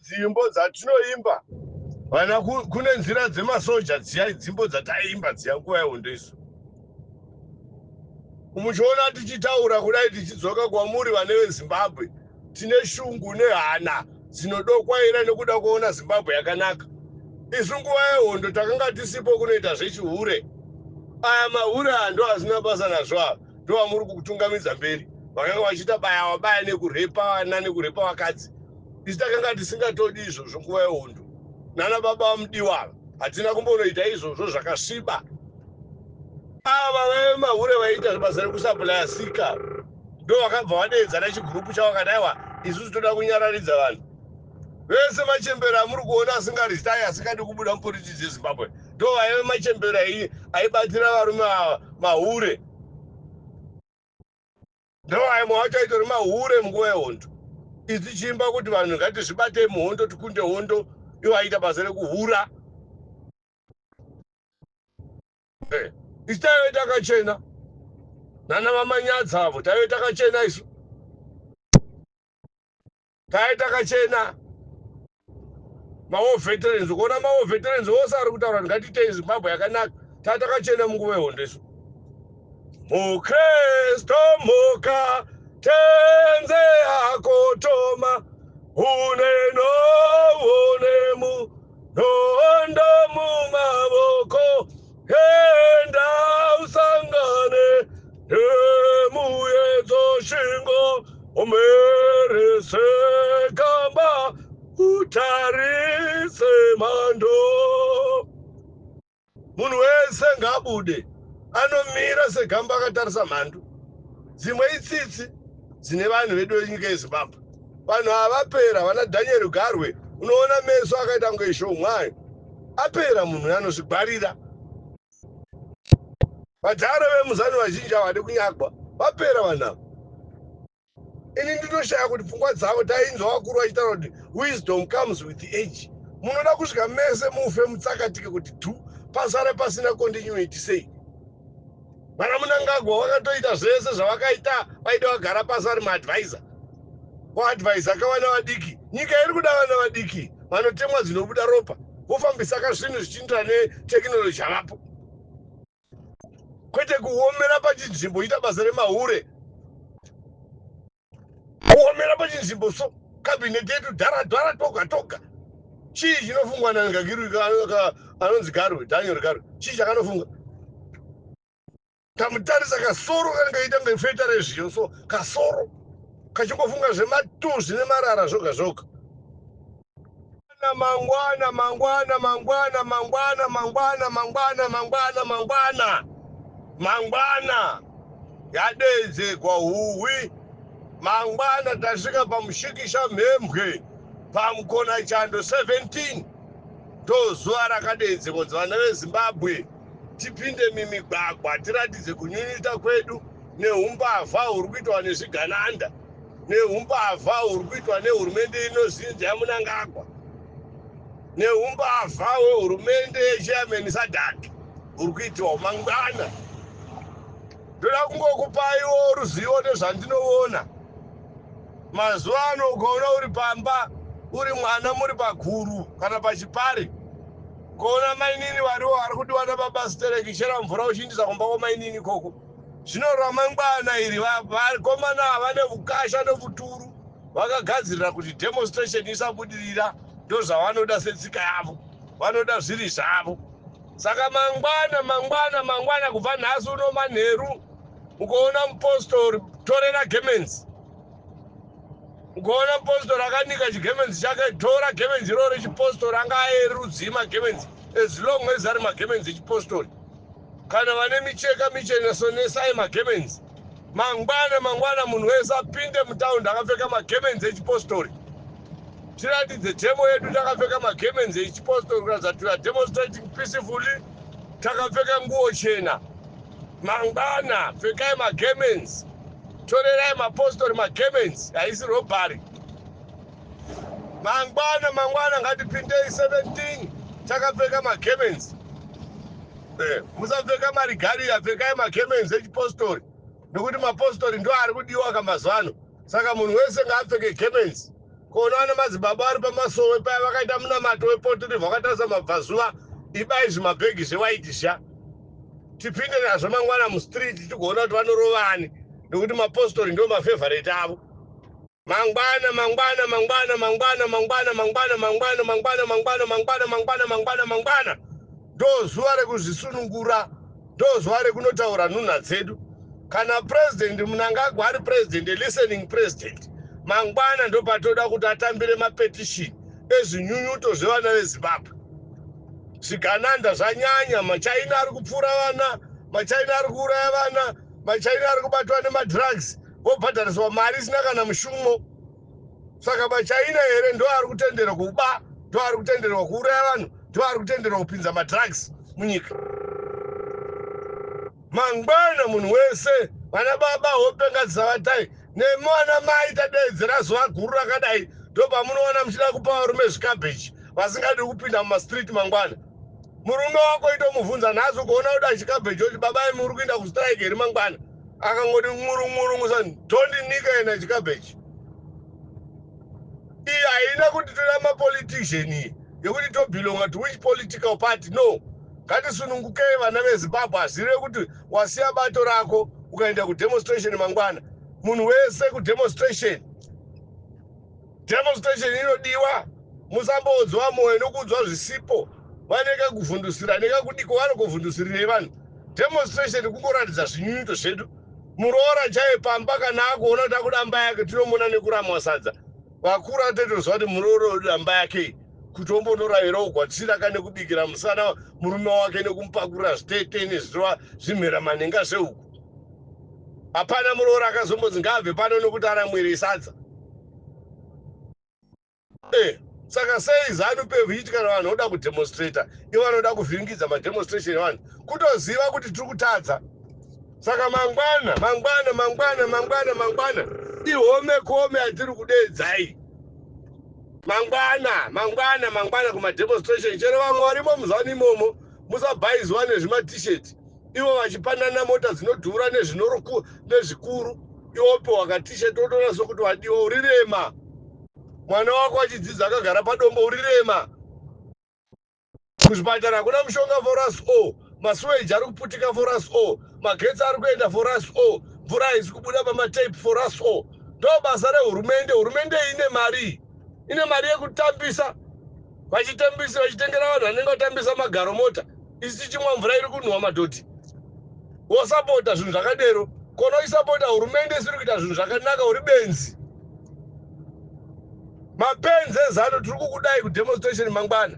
Dzimbo dzatinoimba vana, kune nzira dzemasoja dziya, dzimbo dzataimba dziya nguva yehondo. Isu muchiona tichitaura kudai, tichidzoka kwamuri vane veZimbabwe, tine shungu nehana dzinodokwaira nekuda kuona Zimbabwe yakanaka. Isu nguva yehondo takanga tisipo kunoita zvechihure. Aya mahure aya ndo asina basa nazvo, ava ndo vamuri kutungamidza mberi, vakanga vachiita baya wabaya nekurepa vana nekurepa vakadzi. Isu takanga tisingatodi izvozvo nguva yehondo. Nana baba vamudiwa ava, hatina kumbonoita izvozvo zvakasviba. Ava vaive mahure vaiita basa rekusapulaya sika, ndo vakabva vadeedzana chigurupu chavo, vakati, "Aiwa, isusu toda kunyararidza vanhu vese." Machembero amuri kuona asingaristai, asingadi kubuda mupolitics yeZimbabwe, ndo vaive machembero aibatira varume ava mahure. Ndo aimwe wacho aitori mahure munguva yehondo. Idzi chiimba kuti vanhu ngatizvibatei muhondo, tikunde hondo, ivo aita basa rekuhura. Isu taive takachena nana vamanyadza avo, taive takachena isu, taive takachena. Mawar veterans, ukuona mawar veterans ose ari kutaura kuti ngatiitei Zimbabwe yakanaka, taa takachena munguva yehondo isu. Mukristo, muka, tenze akotoma, une nhovo nemunondo mumavoko, enda usangane nemuedzo, shingo umere segamba, utarise mhando. Munhu wese ngaabude anomira segamba akatarisa mhandu. Dzimwe itsitsi dzine vanhu vedu venyika yeZimbabwe. Vanhu ava vapera. Vana Daniel Garwe, unoona meso akaita kunge shomwayo, apera. Munhu anozvigwarira. Vadhara vemuZANU vazhinji havadi kunyagwa, vapera vanhu ava. Ini ndinoshaya kuti pfungwa dzavo, tainzwa vakuru vachitaura kuti wisdom comes with age. Munoda kusvika mese mufe, mutsakatike kuti dhu, pasare pasina continuity sei? Vana Munangagwa vakatoita zvese zvavakaita, vaida vagara pasi vari maadvisor, kuadvisa kavana vadiki. Nyika iri kuda vana vadiki vanotemwa dzinobuda ropa, vofambisa kazvinhu zvichienderana netechnology yavapo, kwete kuomera pachinzvimbo, ita basa remahure, kuomera pachinzvimbo. So cabinet yedu dhara dhara, toga toga. Chii chinofungwa nangakiru anonzi Garwe, Daniel Garwe? Chii chakanofunga? Kamutarisa kasoro kanenge kaita kunge feta rezviyo, so kasoro kachingofunga zvematuzvi nemarara zvoga zvoga. Mangwana, mangwana, mangwana, mangwana, mangwana, mangwana, mangwana, mangwana, mangwana yadedzegwa huhwi. Mangwana tasvika pamushikisha mhembwe pamukona chando 17, ndo zuva rakadedzegwa kunzi vana veZimbabwe tipinde mumigwagwa, tiratidze kunyunyuta kwedu neumbavha huri kuitwa nezvigananda, neumbavha huri kuitwa nehurumende inozinza yaMunangagwa, neumbavha hwehurumende yechairman SADC huri kuitwa. Mangwana ndoda kungokupaiwo ruzivo nezvandinoona mazuva ano. Ukaona uri pamba, uri mwana, muri paguru kana pachipari, kuona mainini variwo vari kudiwa nababa stereki, chera mvura uchiindisa kumba kwamainini ikoko. Zvino ramangwana iri, vakomana vane ukasha novuturu vakagadzirira kuti demonstration isabudirira. Ndo zvavanoda setsika yavo, vanoda zviri zvavo. Saka mangwana, mangwana, mangwana, kubva nhasi uno manheru, ukaona mupostori, torera gemenzi. Ukaona mupostori akanika chigemenzi chake, tora gemenzi iroro rechipostori, anga aerudzii magemenzi, as long as ari magemenzi echipostori. Kana vane micheka michena, sonesai magemenzi. Mangwana, mangwana, munhu wese apinde mutaundi akapfeka magemenzi echipostori, tiratidze demo yedu takapfeka magemenzi echipostori, kuratidza kuti we are demonstrating peacefully, takapfeka nguo chena. Mangwana pfekai magemenzi, torerai mapostori magemenzi, haisi robbery. Mangwana, mangwana, ngatipindei 17 takapfeka magemenzi. Musapfeka marigaria, pfekai magemenzi echipostori, nekuti mapostori ndo ari kudiwa kamazuva ano. Saka munhu wese ngaapfeke gemenzi. Kona vana madzibaba vari pamasowe paya vakaita munamato wepotirivha vakatarisa mabvazuva, ibai zvimabhegi zvewaiti zviya, tipinde nazvo mangwana mustreet, tigoona kuti vanorovani, nekuti mapostori ndo mafavourite avo. Mangwana, mangwana, mangwana, mangwana, mangwana, mangwana, mangwana, mangwana, mangwana, mangwana, mangwana, mangwana, mangwana ndo zuva rekuzvisunungura, ndo zuva rekunotaura nhunha dzedu. Kana President Mnangagwa ari president, listening president, mangwana ndo patoda kuti atambire mapetition ezvinyunyuto zvevana veZimbabwe. Zvigananda zvanyanya, maChina ari kupfuura vana, maChina ari kuuraya vana, maChina ari kubatwa nemadrugs, vobhadhariswa mari isina kana mushumo. Saka maChina here ndo ari kutenderwa kuba, ndo ari kutenderwa kuuraya vanhu, ndo ari kutenderwa kupinza madrugs munyika? Mangwana munhu wese, vana baba, hope ngadzisavatai, nemi vana mai. Tadeedzera zuva guru rakadai, ndo pamunoona muchida kupa varume zvikabheji vasingadi kupinda mumastreet mangwana. Murume wako itomubvunza nhasi, ukaona kuda chikabheji, oti, "Babai, muri kuenda kustrike here mangwana?" Akangoti murumurumusa, tondinika ena chikabheji. Iyi haina kuti toda mapolitician, iyi yekuti tobelonga to which political party. No, ngatisunungukei, vana veZimbabwe. Hazvireve kuti wasiya bato rako ukaenda kudemonstration mangwana. Munhu wese kudemonstration. Demonstration inodiwa. Musambodzwa mwoyo nokuudzwa zvisipo. Vanenge kuvhundusira nekakudiko, vanokuvhundusirirei vanhu? Demonstration kungoratidza zvinyunyuto zvedu. Muroora chaiye pamba, kana akuona kuti akuda mba yake, tinomuna nekuramwa sadza. Vakuru totoziva kuti muroora oda mba yake, kuti ombonorayirawo gwatsira kane kubikira musana murume wake nekumupakurira zvitete nezvirova zvimhera manhenga zvehuku. Hapana muroora akazombonzi ngaabve pano nokuti aramwire sadza. Saka sei ZANU PF ichiti kana vanhu voda kudemonstrata, ivo vanoda kuvhiringidza mademonstration evanhu? Kutoziva kuti tiri kutadza. Saka mangwana, mangwana, mangwana, mangwana, mangwana ihome kome yatiri kudeedzai. Mangwana, mangwana, mangwana kumademonstration. Chero vamwe varimo muZANU imomo, musabhaizwa nezvimatisheti, ivo vachipanana mota dzinodhura nezvikuru. Iwopiwa katisheti, wotoona sokuti wadiwa. Uri rema, mwana wako achidzidza akagara padombo. Uri rema, kuzvipatara hakuna mushonga for us all, masuweji ari kuputika for us all, magetsi ari kuenda for us all, mvura haisi kubuda pamatape for us all. Ndo basa rehurumende. Hurumende ine mari, ine mari yekutambisa, vachitambisa, vachitengera vanhu vanenge vatambisa magaro mota, isi tichimwa mvura iri kunhuhwa madhoti. Wosapota zvinhu zvakadero? Kona uisapota hurumende isiri kuita zvinhu zvakanaka, uri benzi. Mapenzi eZANU, tiri kukudai kudemonstration mangwana.